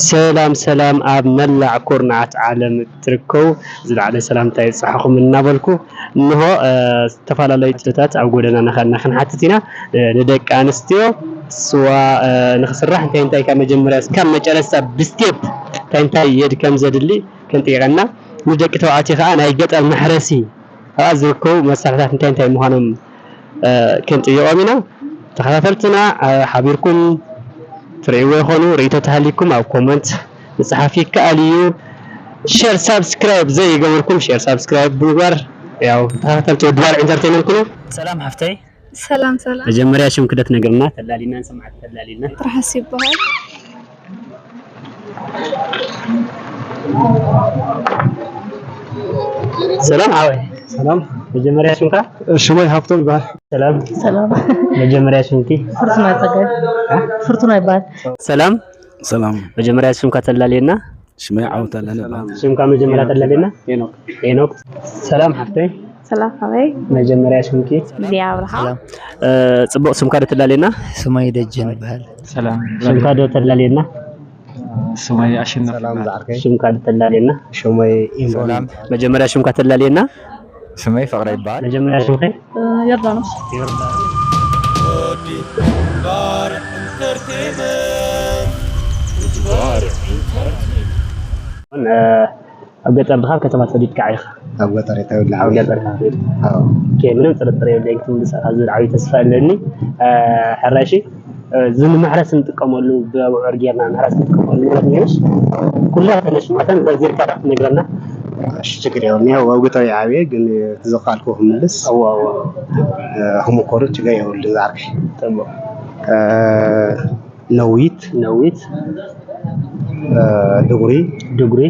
ሰላም ሰላም፣ ኣብ መላዕ ኩርናዓት ዓለም እትርከቡ ዝለዓለ ሰላምታ ይብጻሕኹም እናበልኩ፣ እንሆ፣ እ፣ ዝተፈላለዩ ሕቶታት ኣብ ጎደና እናኸድና ክንሓትት ኢና። እ፣ ንደቂ ኣንስትዮ ስዋ፣ እ፣ ንኽስራሕ እንታይ እንታይ ካብ መጀመርያ እስካብ መጨረስታ ብስቴፕ እንታይ እንታይ የድ ከም ዘድሊ ክንጥይቐና፣ ንደቂ ተባዕትዮ ከኣ ናይ ገጠር መሕረሲ ኣብኣ ዝርከቡ መሳርሕታት እንታይ እንታይ ምዃኖም፣ እ፣ ክንጥይቖም ኢና። ተኸታተልትና፣ እ፣ ሓቢርኩም ትርእይዎ ይኾኑ። ርእይቶ ተሃልይኩም ኣብ ኮመንት ምጽሓፍ ይከኣል እዩ። ሸር፣ ሳብስክራይብ ዘይገበርኩም ሸር፣ ሳብስክራይብ ብምግባር ያው ተኸታተልቲ ወዲ ባርዕ ኢንተርቴይመንት ኩኑ። ሰላም ሓፍተይ። ሰላም ሰላም። መጀመርያ ሽምኪ ዶ ትነግርና? ተላሊና ንሰማዕቲ ተላሊና። ትርሓስ ይበሃል። ሰላም ሓወይ። ሰላም። መጀመርያ ሽምካ? ሽመይ ሃብቶም ይበሃል። ሰላም። ሰላም። መጀመርያ ሽምኪ? ፍርቱና ይጸጋይ። እ? ፍርቱና ይበሃል። ሰላም። ሰላም። መጀመርያ ሽምካ ተላልየና? ሽመይ ዓውታ ኣለና። ሽምካ መጀመርያ ተላልየና? ሄኖክ። ሄኖክ። ሰላም ሓፍተይ። ሰላም ሓወይ። መጀመርያ ሽምኪ? ሊያ ኣብርሃ። ሰላም። እ፣ ጽቡቕ፣ ሽምካ ዶ ተላልየና? ስመይ ደጀን ይበሃል። ሰላም። ሽምካ ዶ ተላልየና? ስመይ ኣሸናፊ ሰላም ይበሃል። ዝዓርከይ። ሽምካ ዶ ተላልየና? ሽመይ ኢምሮን። ሰላም። መጀመርያ ሽምካ ተላልየና? ስመይ ፍቕረ ይበሃል። መጀመርያ ሽምከ? ዮርዳኖስ። ዮርዳኖስ። ወዲ ባርዕ ኢንተርቴይመንት። ባርዕ ኢንተርቴይመንት። እ፣ ኣብ ገጠር ድኻ ኣብ ከተማ ተወሊድካ ኢኻ? ኣብ ገጠር እየ ተወሊደ። ኣብ ገጠር ኢኻ ተወሊድካ? ኣዎ። ኦኬ፣ ምንም ጥርጥር የብለይን ክትምልሳ ካብ ዝብል ዓብዪ ተስፋ ኣለኒ። እ፣ ሕራይ እሺ፣ እ፣ እዚ ንምሕረስ እንጥቀመሉ ብኣብዑር ጌርና ምሕራስ እንጥቀመሉ ንብረት ነይሩስ ኩላ ተነሽ ማተን ዘርዚርካ ዶ ክትነግረና? እሺ፣ ችግር የብሉን። ያው ኣብ ገጠር እየ ዓብየ፣ ግን እቲ ዘኽኣልኩ ክምልስ። እወ፣ እወ። እ፣ ክምኮሩ ችግር የብሉን ዝዓርከይ። ጽቡቕ። እ፣ ነዊት። ነዊት። እ፣ ድጉሪ። ድጉሪ።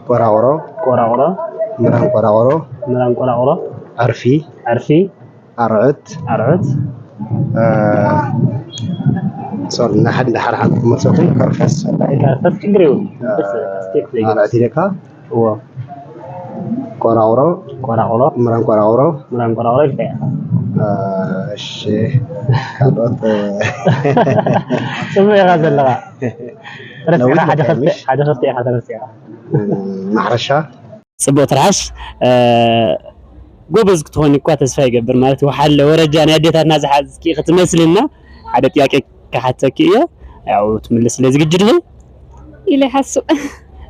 ቆራቑሮ። ቆራቑሮ። ምራን ቆራቑሮ። ምራን ቆራቑሮ። ዕርፊ። ዕርፊ። ኣርዑት። ኣርዑት። እ፣ ሶሪ፣ ንሓደ፣ ሓደ ሓደ ክመልሰኩም። ከርፈስ። ከርፈስ ችግር የብሉን። እ፣ ደስ ይላል። ስቴፕ ዘይገርም። ኣርዑት ኢለካ። እዎ። ቆራቑሮ። ቆራቑሮ። ምራን ቆራቑሮ። ምራን ቆራቑሮ ኢልካ ኢኻ። እ፣ እሺ። ካልኦት፣ እ፣ ጽቡቕ ኢኻ ዘለኻ። ረሲዕኻ፣ ነዊት ሓደ መታየሽ። ክልተ፣ ሓደ ክልተ ኢኻ ተረሲዕኻ። እ፣ ማሕረሻ። ጽቡቕ ትርሓስ፣ እ፣ ጎበዝ ክትኾኒ እኳ ተስፋ ይገብር። ማለት ወሓለ ወረጃ ናይ ኣዴታትና ዝሓዝኪ ክትመስልና ሓደ ጥያቄ ክሓተኪ እየ። ያው ትምልስ ስለ ዝግጅት ኢኺ። ኢለ ይሓስብ።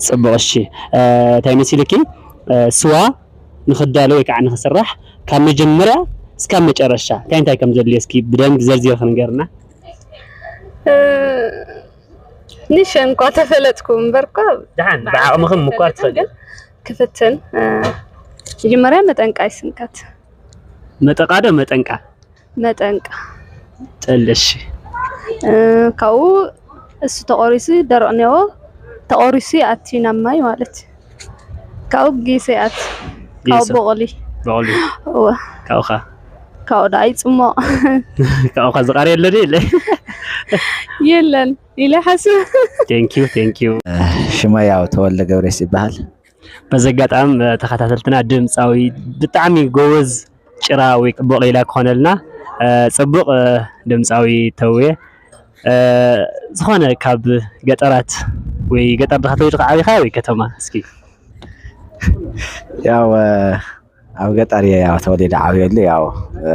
ጽቡቕ፣ እሺ። እ፣ እንታይ መሲልኪ? እ፣ ስዋ ንኽዳሎ ወይ ከዓ ንኽስራሕ ካብ መጀመርያ እስካብ መጨረሻ እንታይ እንታይ ከም ዘድልዮ እስኪ ብደንብ ዘርዚርኪ ንገርና። እ፣ ንሸን እኳ ተፈለጥኩ እምበር እኳ ደሓን ብዓቕምኽን ምኳር ትፈልጥ። ግን ክፍትን፣ እ፣ መጀመርያ መጠንቃ ይስንከት። መጠቃ ዶ መጠንቃ? መጠንቃ። ጥል፣ እሺ። እ፣ ካብኡ እሱ ተቆሪሱ ደረቕ እኒኦ፣ ተቆሪሱ ይኣቲ ናብ ማይ ማለት እዩ። ካብኡ ጊሰ ይኣቲ። ካብኡ ጊሰ። ቦቕሊ። ቦቕሊ። እወ። ካብኡ ኸ? ካብኡ ደኣ ይጽሞቕ። ካብኡ ኸ ዝቐርየለ ዶ የለ? የለን። ኢለ ሓስብ። Thank you፣ thank you። ሽመይ ያው ተወልደ ገብሬስ ይበሃል። በዚ ኣጋጣሚ፣ እ፣ ተኸታተልትና ድምፃዊ ብጣዕሚ ጎበዝ ጭራ ወይ ጽቡቕ ሌላ ክኾነልና፣ እ፣ ጽቡቕ፣ እ፣ ድምፃዊ ተውየ፣ እ፣ ዝኾነ ካብ ገጠራት ወይ ገጠር ድኻ ተወሊድካ ዓቢኻ ወይ ከተማ? እስኪ። ያው፣ እ፣ ኣብ ገጠር እየ ያው ተወሊደ ዓብየሉ። ያው፣ እ፣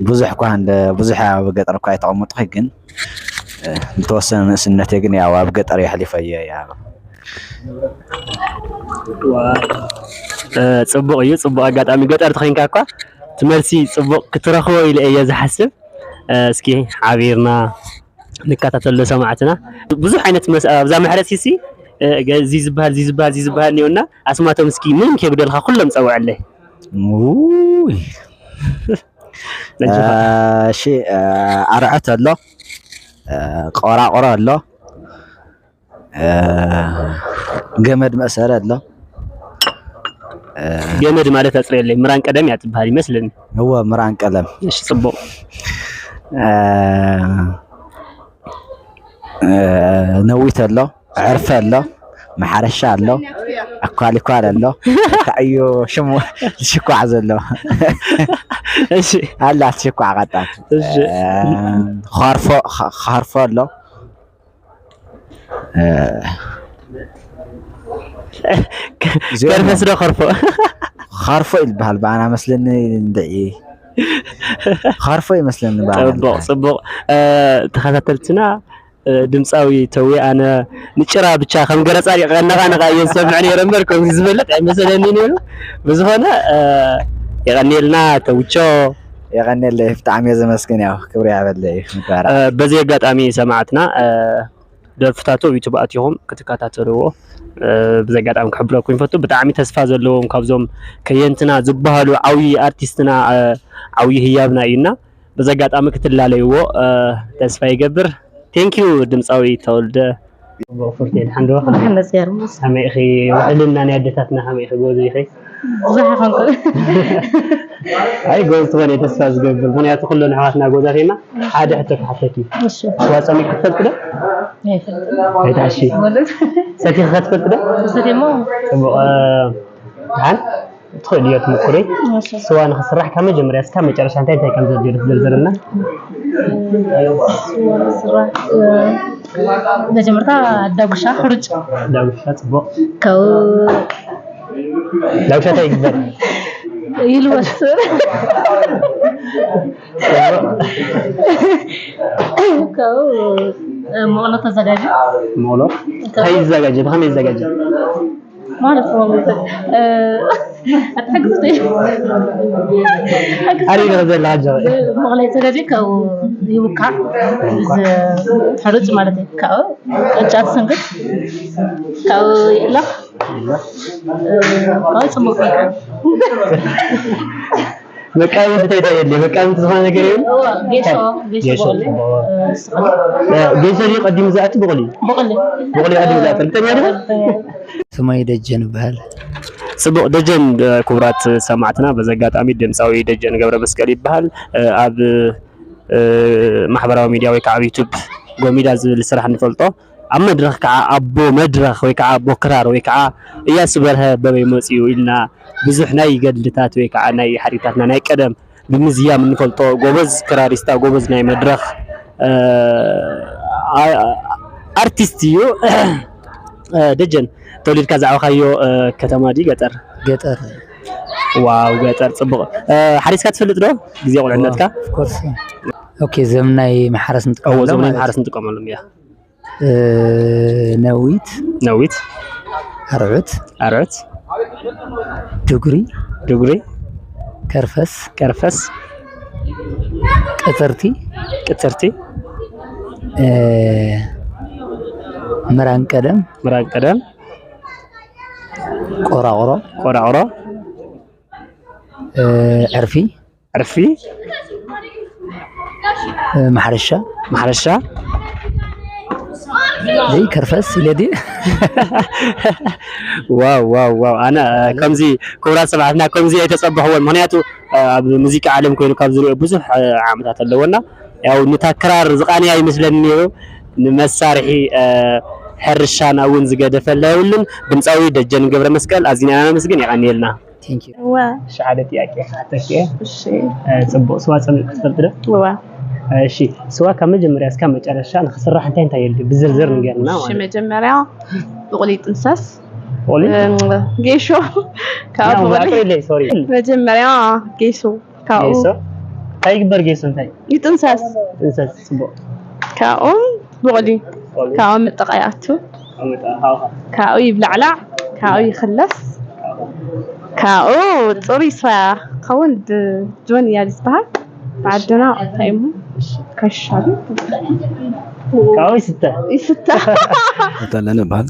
ብዙሕ እኳ እንደ፣ ብዙሕ ኣብ ገጠር እኳ ኣይተቐመጥኩ፣ ግን፣ እ፣ ዝተወሰነ ንእስነተይ ግን ያው ኣብ ገጠር እየ ኣሕሊፈዮ ያው። እ፣ ጽቡቕ እዩ፣ ጽቡቕ ኣጋጣሚ። ገጠር ተኾይንካ እኳ እቲ መልሲ ጽቡቕ ክትረኽቦ ኢለ እየ ዝሓስብ። እ፣ እስኪ ሓቢርና ንከታተሎ ሰማዕትና። ብዙሕ ዓይነት መስ-፣ ኣብዛ መሕረሲሲ፣ እ፣ ገ-፣ እዚ ዝበሃል፣ እዚ ዝበሃል፣ እዚ ዝበሃል እኒኦና። ኣስማቶም እስኪ ምንም ከይጉደልካ ኩሎም ጸውዐለይ። ውይ። ነጅኻ። እ፣ እሺ፣ እ፣ ኣርዐት ኣሎ፣ እ፣ ቆራቆሮ ኣሎ፣ እ፣ ገመድ መእሰሪ ኣሎ። እ፣ ገመድ ማለት ኣጽርየለይ፣ ምራን ቀደም እያ ትበሃል ይመስለኒ። እወ፣ ምራን ቀለም። እሺ፣ ጽቡቕ። እ፣ እ፣ ነዊት ኣሎ፣ ዕርፊ ኣሎ፣ ማሕረሻ ኣሎ፣ ኣኳሊኳል ኣሎ። እንታይ እዩ ሽሙ ዝሽኳዕ ዘሎ? እሺ። ኣላ ትሽኳዕ ቀጣን። እሺ። እ፣ ኸርፎ፣ ኸ-፣ ኸርፎ ኣሎ። እ፣ እዚኦም ከርፈስ ዶ ከርፎ? ኻርፎ ይበሃል ብኣና መስለኒ። እንድዒ ኻርፎ ይመስለኒ ብኣና ጽቡቕ፣ ይበሃል። ጽቡቕ። እ፣ ተኸታተልትና፣ እ፣ ድምጻዊ ተዊ ኣነ ንጭራ ብቻ ከም ገረጻ ነቓ ነቓ እየ ዝሰምዕ ነይረ እምበር ከምዚ ዝበለጥ ኣይመሰለኒ ነይሩ። ብዝኾነ፣ እ፣ የቐንየልና ተውቾ። የቐንየለይ፣ ብጣዕሚ እየ ዘመስግን። ያው ክብሪ ያበለይ። እ፣ በዚ ኣጋጣሚ ሰማዕትና፣ እ፣ ደርፍታቱ ኣብ ዩቱብ ኣቲኹም ክትከታተልዎ፣ እ፣ ብዚ ኣጋጣሚ ክሕብረኩም ይፈቱ። ብጣዕሚ ተስፋ ዘለዎም ካብዞም ከየንትና ዝበሃሉ ዓብዪ ኣርቲስትና፣ እ፣ ዓብዪ ህያብና እዩና በዚ ኣጋጣሚ ክትላለይዎ፣ እ፣ ተስፋ ይገብር። ቴንኪዩ ድምፃዊ ተወልደ። ጽቡቕ ፍርቴ፣ ድሓን ዶ? ድሓን ደስ ይበል። ከመይ ኢኺ? ውዕልና ናይ ኣዴታትና ከመይ ኢኺ? ጎበዝ ኢኺ? ብዙሕ ኣይኮንኩን። ኣይ፣ ጎበዝ ትኾኒ እየ ተስፋ ዝገብር። ምኽንያቱ ኩለን ኣሕዋትና ጎበዛት ኢና። ሓደ ሕቶ ክሓተኪ። እሺ። ስዋ ጸሚቕ ትፈልጢ ዶ? ኣይፈልጥን። ኣይትሓሺ። ማለት? ሰቲኺ ከ ትፈልጢ ዶ? ሰትየ እሞ። ጽቡቕ፣ እ፣ ደሓን ትኽእልዮ ትምኩሪ። እሺ። ስዋ ንኽስራሕ ካብ መጀመርያ እስካብ መጨረሻ እንታይ እንታይ ከም ዘድልዮ ክትዝርዝርልና? ስዋ ንኽስራሕ፣ እ፣ መጀመርታ ዳጉሻ፣ ሕሩጭ። ዳጉሻ፣ ጽቡቕ። ካብኡ ዳጉሻ እንታይ ይግበር? ይልወስ። ጽቡቕ። ካብኡ፣ እ፣ መቕሎ ተዘጋጅ። መቕሎ? እንታይ ይዘጋጀ? ብኸመይ ይዘጋጀ? ማለት ነው። እ፣ ኣትሓግዝኒ። ኣሪፍ ኢኻ ዘለኻ፣ ኣጆኺ። መቕሎ ይዘጋጅ፣ ካብኡ ይውቃዕ። እዚ ሕሩጭ ማለት እዩ። ካብኡ ቅጫ ትስንክት። ካብኡ ይእለኽ። እ፣ ካብኡ ጽቡቕ ይውቃዕ። መቃወምቲ እንታይ እንታይ የድልዮ? መቃወምቲ ዝኾነ ነገር የብሉ? እዋ፣ ጌሾ፣ ጌሾ ጌሾ፣ ብቑሊ፣ ጽቡቕ። እ፣ ስኽሪ። እ፣ ጌሾ ድዩ ቀዲሙ ዝኣቱ ብቑሊ? ብቑሊ። ብቑሊ ቀዲሙ ዝኣቱ። ርግጠኛ ዲኻ? ርግጠኛ። ስመይ ደጀን ይበሃል። ጽቡቕ ደጀን፣ እ፣ ክቡራት ሰማዕትና፣ በዚ ኣጋጣሚ ድምጻዊ ደጀን ገብረ መስቀል ይበሃል። እ፣ ኣብ፣ እ፣ ማሕበራዊ ሚድያ ወይ ከዓ ኣብ ዩቱብ ጎሚዳ ዝብል ስራሕ ንፈልጦ። ኣብ መድረኽ ከዓ ኣቦ መድረኽ ወይ ከዓ ኣቦ ክራር ወይ ከዓ እያሱ በርሀ በበይ መፂኡ ኢልና ብዙሕ ናይ ገድልታት ወይ ከዓ ናይ ሓድግታትና ናይ ቀደም ብምዝያም እንፈልጦ ጎበዝ ክራሪስታ፣ ጎበዝ ናይ መድረኽ፣ እ፣ ኣ-፣ ኣርቲስት እዩ። እ፣ ደጀን፣ ተወሊድካ ዝዓበኻዮ፣ እ፣ ከተማ ድዩ ገጠር? ገጠር። ዋው፣ ገጠር ጽቡቕ። እ፣ ሓሪስካ ትፈልጥ ዶ? ግዜ ቁልዕነትካ? Of course። ኦኬ፣ ዘመናዊ ማሕረስ እዎ፣ ንጥቀመሎም ዘመናዊ ማለት ማሕረስ እዩ። ንጥቀመሎም፣ እያ። እ፣ ነዊት፣ ነዊት። ኣርዑት፣ ኣርዑት። ድጉሪ፣ ድጉሪ። ከርፈስ፣ ከርፈስ። ቅትርቲ፣ ቅትርቲ። እ፣ ምራን ቀደም፣ ምራን ቀደም። ቆራቑሮ፣ ቆራቑሮ። እ፣ ዕርፊ፣ ዕርፊ። እ፣ ማሕረሻ። ማሕረሻ። ደይ ከርፈስ ኢለ ድየ? ዋው፣ ዋው፣ ዋው። ኣነ፣ እ፣ ከምዚ ክቡራት ሰማዕትና ከምዚ ኣይተጸበሕዎን። ምኽንያቱ፣ እ፣ ኣብ ሙዚቃ ዓለም ኮይኑ ካብ ዝሪኦ ብዙሕ፣ እ፣ ዓመታት ኣለዎ እና ያው ንታ ክራር ዝቓንያ ይመስለኒ ነይሩ። ንመሳርሒ፣ እ፣ ሕርሻና እውን ዝገደፈላ የብሉን። ድምጻዊ ደጀን ገብረ መስቀል ኣዚና ኢና ነመስግን። የቐንየልና። Thank you። እወ። እሺ፣ ሓደ ጥያቄ ክሓተኪ እየ። እሺ። እ፣ ጽቡቕ፣ ስዋ ጸሚቕ ክትፈልጢ ዶ? እወ። እሺ፣ ስዋ ካብ መጀመርያ እስካብ መጨረሻ ንኽስራሕ እንታይ እንታይ የድልዩ? ብዝርዝር ንገርና እሺ፣ ማለት። መጀመርያ ብቑሊ ይጥንሰስ። ብቑሊ? እም፣ ጌሾ፣ ካብ ያ፣ ብቑሊ። ብዛዕባ ኢለይ፣ ሶሪ። መጀመርያ ጌሾ፣ ካብኡ ጌሶ? እንታይ ይግበር ጌሶ እንታይ? ይጥንሰስ። ይጥንሰስ፣ ጽቡቕ። ካብኡ ብቑሊ፣ ብቑሊ። ካብኡ ምጥቓ ይኣቱ። ካብ ምጥቓ፣ ካብኡ ከ? ካብኡ ይብላዕላዕ፣ ካብኡ ይኽለስ። ካብኡ ጽሩይ ሶያ ክኸውን ብ-፣ ጆንያ ዝበሃል። ብዓድና እንታይ እሞ? ከሻ ድዩ? ካብኡ ይስተ። ይስተ። ተለነ ይበሃል።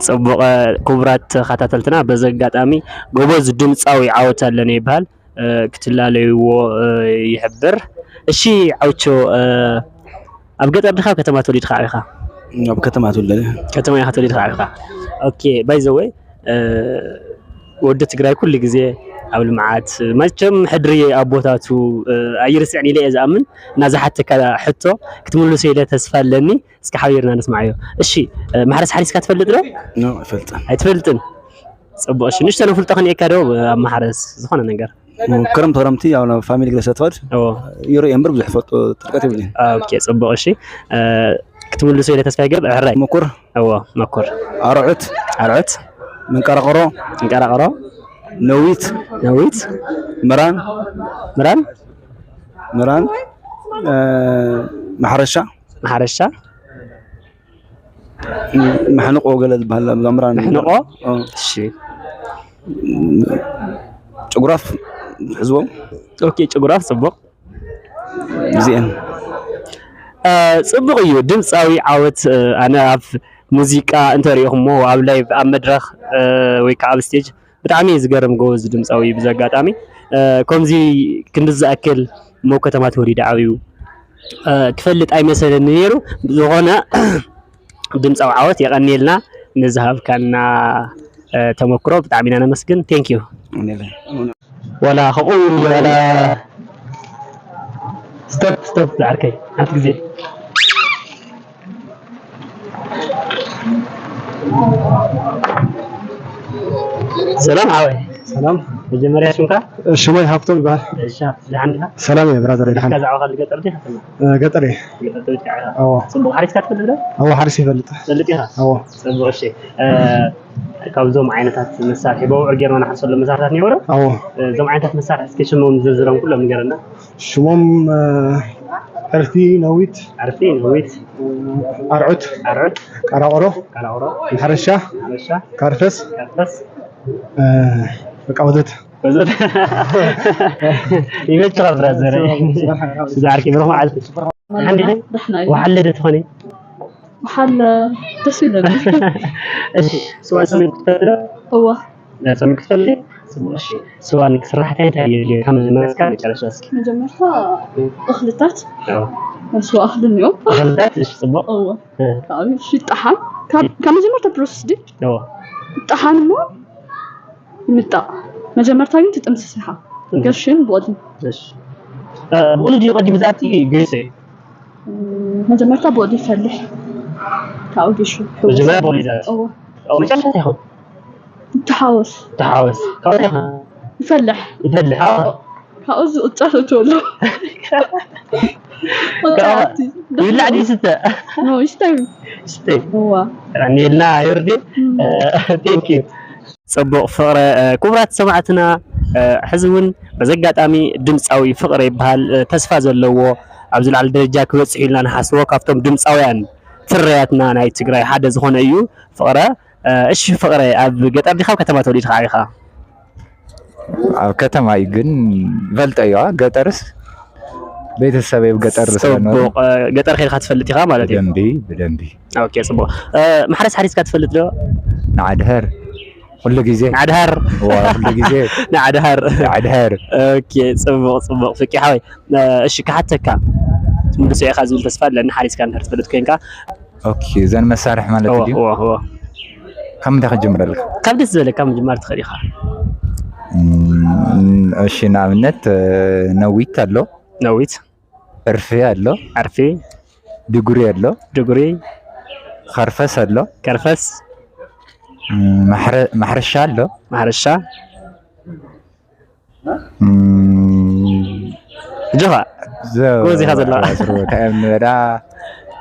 ጽቡቕ፣ ክቡራት ተኸታተልትና፣ በዚ ኣጋጣሚ ጎበዝ ድምጻዊ ዓወት ኣለነ ይበሃል። እ፣ ክትላለይዎ፣ እ፣ ይሕብር። እሺ፣ ዓውቾ፣ እ፣ ኣብ ገጠር ዲኻ ኣብ ከተማ ተወሊድካ ዓቢኻ? ኣብ ከተማ ተወለደ። ከተማ ኢኻ ተወሊድካ ዓቢኻ። ኦኬ፣ by the way፣ እ፣ ወዲ ትግራይ ኩሉ ግዜ ኣብ ልምዓት፣ መቸም ሕድሪ ኣቦታቱ፣ እ፣ ኣይርስዕን ኢለ እየ ዝኣምን። እና ዝሓተካ ሕቶ ክትምልሶ ኢለ ተስፋ ኣለኒ። እስኪ ሓቢርና ንስማዓዮ። እሺ፣ እ፣ ማሕረስ ሓሪስካ ትፈልጥ ዶ? ኖ፣ ኣይፈልጥን። ኣይትፈልጥን? ጽቡቕ። እሺ፣ ንእሽተን ኣፍልጦ ከኒኤካ ዶ ኣብ ማሕረስ ዝኾነ ነገር? ክረምቲ ክረምቲ ያው ናብ ፋሚሊ ገለ ስለ ትኸድ እዎ። ይርኢ እምበር ብዙሕ ፈልጦ ጥልቀት የብለይን። ኦኬ፣ ጽቡቕ። እሺ፣ እ፣ ክትምልሱ ኢለ ተስፋ ይገብር። ሕራይ። ምኩር፣ እዎ፣ መኩር። ኣርዑት፣ ኣርዑት፣ መንቀራቕሮ፣ መንቀራቕሮ፣ ነዊት፣ ነዊት፣ ምራን፣ ምራን፣ ምራን፣ እ፣ ማሕረሻ፣ ማሕረሻ፣ መሕንቆ ገለ ዝበሃል ኣብ ምራን። መሕንቆ? ኦ። እሺ። ጭጉራፍ ትሕዝዎም? ኦኬ፣ ጭጉራፍ ጽቡቕ። እዚኤን። እ፣ ጽቡቕ እዩ። ድምጻዊ ዓወት፣ እ፣ ኣነ ኣብ ሙዚቃ እንተሪኢኹሞ፣ ኣብ ላይቭ፣ ኣብ መድረኽ፣ እ፣ ወይ ከዓ ኣብ ስቴጅ ብጣዕሚ እዩ ዝገርም፣ ጎበዝ ድምጻዊ እዩ። ብዚ ኣጋጣሚ፣ እ፣ ከምዚ ክንዲ ዝኣክል እሞ ከተማ ተወሊዱ ዓብዩ፣ እ፣ ክፈልጥ ኣይመሰለኒ ነይሩ። ዝኾነ ድምጻዊ ዓወት የቐንየልና ንዝሃብካና፣ እ፣ ተመክሮ ብጣዕሚ ኢና ነመስግን። ቴንክ ዩ። ዋላ ክቕውም ዋላ ስቶፕ፣ ስቶፕ ዝዓርከይ፣ ሓንቲ ግዜ። ሰላም ሓወይ። ሰላም። መጀመርያ ሽምካ? ሽመይ ሃብቶም ይበሃል። እሺ፣ ደሓን ዲኻ? ሰላም እየ ብራዘር፣ ደሓን። እስካ ዛዕባኻ ገጠር ዲኻ ከተማ? እ፣ ገጠር እየ። ገጠር ተወሊድካ ኢኻ? ኣዎ። ጽቡቕ፣ ሓሪስካ ትፈልጥ ዶ? ኣዎ፣ ሓሪስ ይፈልጥ። ትፈልጥ ኢኻ? ኣዎ። ጽቡቕ፣ እሺ። እ፣ ካብዞም ዓይነታት መሳርሒ፣ ብኣውዕር ጌርና ንሓርሰሎም መሳርሕታት ነይሩ ዶ? ኣዎ። እ፣ እዞም ዓይነታት መሳርሒ እስኪ ሽሞም ዝርዝሮም ኩሎም ንገረና። ሽሞም፣ እ፣ ዕርፊ፣ ነዊት፣ ዕርፊ፣ ነዊት፣ ኣርዑት፣ ኣርዑት፣ ቀራቕሮ፣ ቀራቕሮ፣ ማሕረሻ፣ ማሕረሻ፣ ካርፈስ፣ ካርፈስ፣ እ፣ በቃ ወዘተ። ወዘተ። ይመችኻ ብራዘር። ስራሕ፣ ስራሕ። ስራሕ ዓርኪ ብሩኽ መዓልቲ። ሓንቲ ደሕና እዩ። ወሓለ ዶ ትኾኒ? ወሓለ ደስ ይብለኒ። እሺ፣ ስዋ ሰሚን ክትፈልጢ ዶ? እወ። እ፣ ሰሚን ክትፈልጢ? ጽቡቕ፣ እሺ። ስዋ ንክስራሕ እንታይ እንታይ የድልዮ? ካብ መጀመርያ እስካብ መጨረሻ እስኪ። መጀመርታ እኽልታት፣ ኣዎ። ናይ ስዋ እኽሊ እኒኦ። እኽልታት፣ እሺ፣ ጽቡቕ። እወ። እ። ካብኡ፣ እሺ፣ ይጠሓን። ካብ፣ ካብ መጀመርታ ፕሮሰስ ድዩ? ኣዎ። ይጠሓን እሞ ይምጣ። መጀመርታ ግን ትጥምስስ ኢኻ። እም። ገሽን ብቕድሚ። እሺ። እ፣ ብቕሉ ድዩ ቀዲሙ ዝኣቲ ገይሰ? እም፣ መጀመርታ ብቕሉ ይፈልሕ። ካብኡ ገሹ። መጀመርያ ብቕሉ ይዛት። እዎ። ኣብ መጨረሻ እንታይ ይኸውን? ይተሓወስ። ይተሓወስ። ካብኡ እንታይ ይኸውን? ይፈልሕ። ይፈልሕ፣ ኣዎ። ካብኡ ዝቕጫ ተትወሎ። በቃ ካብኡ ኣቲ። ይብላዕ ድዩ ይስተ? ኖ፣ ይስተ እዩ። ይስተ። እዋ። ቀኒልና ዮርዲ። እም። እ፣ ቴንክ ዩ። ጽቡቕ ፍቕረ፣ እ፣ ክቡራት ሰማዕትና፣ እ፣ ሕዚ እውን በዚ ኣጋጣሚ ድምጻዊ ፍቕረ ይበሃል፣ እ፣ ተስፋ ዘለዎ፣ ኣብ ዝለዓለ ደረጃ ክበጽሕ ኢልና ንሓስቦ ካብቶም ድምጻውያን ፍርያትና ናይ ትግራይ ሓደ ዝኾነ እዩ ፍቕረ። እ፣ እሺ ፍቕረ፣ ኣብ ገጠር ዲኻ ኣብ ከተማ ተወሊድካ ዓቢኻ? ኣብ ከተማ እዩ፣ ግን ይፈልጦ እዩ፣ አ፣ ገጠርስ ቤተሰበይ ኣብ ገጠር ስለ ዝነበሩ። ጽቡቕ፣ እ፣ ገጠር ከይድካ ትፈልጥ ኢኻ ማለት እዩ? ብደንቢ፣ ብደንቢ። ኦኬ፣ ጽቡቕ። እ፣ ማሕረስ ሓሪስካ ትፈልጥ ዶ? ንዓድሃር። ኩሉ ግዜ። ንዓድሃር። ዋ፣ ኩሉ ግዜ። ንዓድሃር። ንዓድሃር። ኦኬ፣ ጽቡቕ፣ ጽቡቕ። ፍቂ ሓወይ፣ እ፣ እሺ፣ ክሓተካ ትምልሶ ኢኻ ዝብል ተስፋ ኣለኒ፣ ሓሪስካ እንድሕር ትፈልጥ ኮንካ። ኦኬ፣ እዘን መሳርሒ ማለት እወ፣ ድዩ? እወ፣ እወ። ካብ ምንታይ ክጅምረልካ? ካብ ደስ ዝበለካ ምጅማር ትኽእል ኢኻ። እም፣ እሺ፣ ንኣብነት፣ እ፣ ነዊት ኣሎ። ነዊት። ዕርፊ ኣሎ። ዕርፊ። ድጉሪ ኣሎ። ድጉሪ። ከርፈስ ኣሎ። ከርፈስ። እም፣ ማሕረ-፣ ማሕረሻ ኣሎ። ማሕረሻ። እም፣ ኣጆኻ። ዘ-፣ ጎበዝ ኢኻ ዘለኻ። ኣስሩ፣ እንታይ እዮም ንበላ?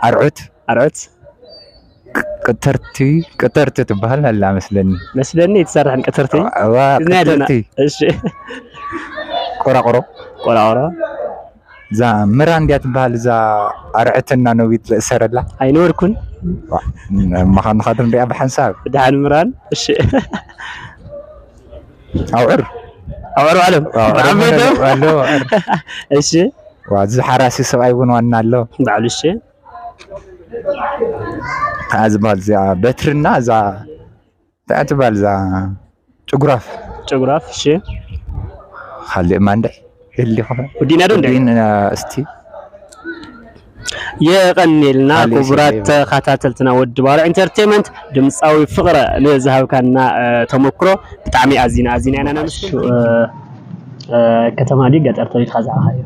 ኣርዑት። ኣርዑት። ቅ-፣ ቅትርቲ፣ ቅትርቲ ትበሃል ኣላ መስለኒ። መስለኒ ትሰርሕ ቅትርቲ። እዋ፣ ሒዝና ኣለና። ቅትርቲ። እሺ። ቆራቆሮ። ቆራቆሮ። እዛ ምራ እንድያ ትበሃል፣ እዛ ኣርዕትና ነዊት ዝእሰረላ። ኣይነበርኩን። ዋ፣ እማ ኸ ንኸድ ንሪኣ ብሓንሳብ። ብደሓን ምራን። እሺ። ኣውዕር። ኣውዕር ዓለም። ኣውዕር ዓበይቶ። ኣሎ፣ ኣውዕር። እሺ። ዋ፣ እዚ ሓራሲ ሰብኣይ እውን ዋና ኣሎ። ባዕሉ፣ እሺ። ከኣ ዝበሃል እዚኣ በትርና እዛ እንታይ ትበሃል እዛ ጭጉራፍ? ጭጉራፍ፣ እሺ። ካልእ ማንደ ይህሊ ይኾን? ወዲእና ዶ እንደ? ወዲእና እስቲ። የቐኔልና ካሊእ ክቡራት ሲቪል። ተኸታተልትና ወዲ ባሮ ኢንተርቴይመንት ድምፃዊ ፍቕረ ንዝሃብካና፣ እ፣ ተመክሮ ብጣዕሚ ኣዚና፣ ኣዚና ኢና ነመስግን። እ፣ እ፣ ከተማ ድዩ ገጠር ተወሊድካ ዝዓበኻዮ?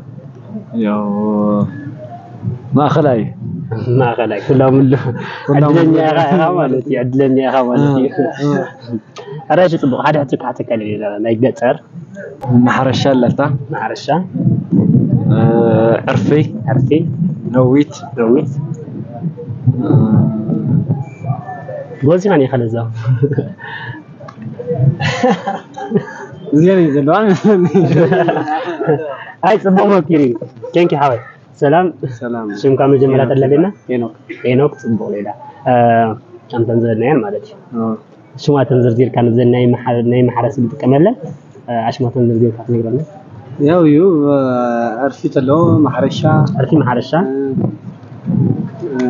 ያው ማእኸላይ። ማእኸላይ፣ ኩላምሉ። ኩላምሉ። ዕድለኛ ኢኻ፣ ኢኻ ማለት እዩ፣ ዕድለኛ ኢኻ ማለት እዩ። እ፣ እ። ሕራይ፣ እሺ፣ ጽቡቕ። ሓደ ሕቶ ክሓተካ ደልየ፣ ናይ ገጠር። ማሕረሻ ኣለታ። ማሕረሻ። እ፣ ዕርፊ። ዕርፊ። ነዊት። ነዊት። ጎልሲኻ ኒኻ ለዛ እዚኣ እዩ ዘለዋ። ኣይ ጽቡቕ መኪሩ እዩ። ቴንኪ ሓወይ። ሰላም ሰላም ሽምካ መጀመርያ ተለቤና ሄኖክ። ሄኖክ ጽቡቕ ሌላ ከምተን ዝበልናየን ማለት እዩ። ኦ፣ ሽማተን ዝርዚርካ ንዘን ናይ መሓ- ናይ ማሕረስ ንጥቀመለን ኣሽማተን ዝርዚርካ ትነግረና። ያው እዩ ዕርፊ ተሎ ማሕረሻ ዕርፊ ማሕረሻ እ፣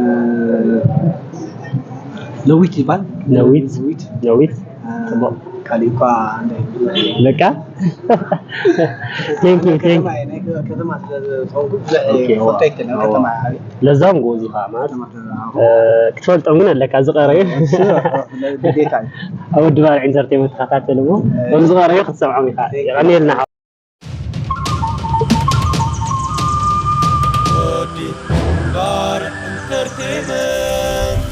ነዊት ይባል ነዊት። ነዊት ነዊት እ፣ ጽቡቕ። ካሊእ እኳ እንደ በቃ ቴንክ ዩ ቴንክ ከተማ ከተማ ስለዝኾንኩ ብዙሕ ኦኬ፣ ፈልጦ ኣይክእልን ዋ። ከተማ ለዛም ጎዚ ኸዓ ማለት ከተማ እ፣ ክትፈልጦም ግን ኣለካ ዝቐረዩ ግዴታ እዩ። ኣብ ወዲ ባርዕ ኢንተርቴንመንት ተኸታተልዎ ከም ዝቐረዩ ክትሰምዖም ኢኻ። የቐንየልና። ወዲ ባርዕ ኢንተርቴንመንት።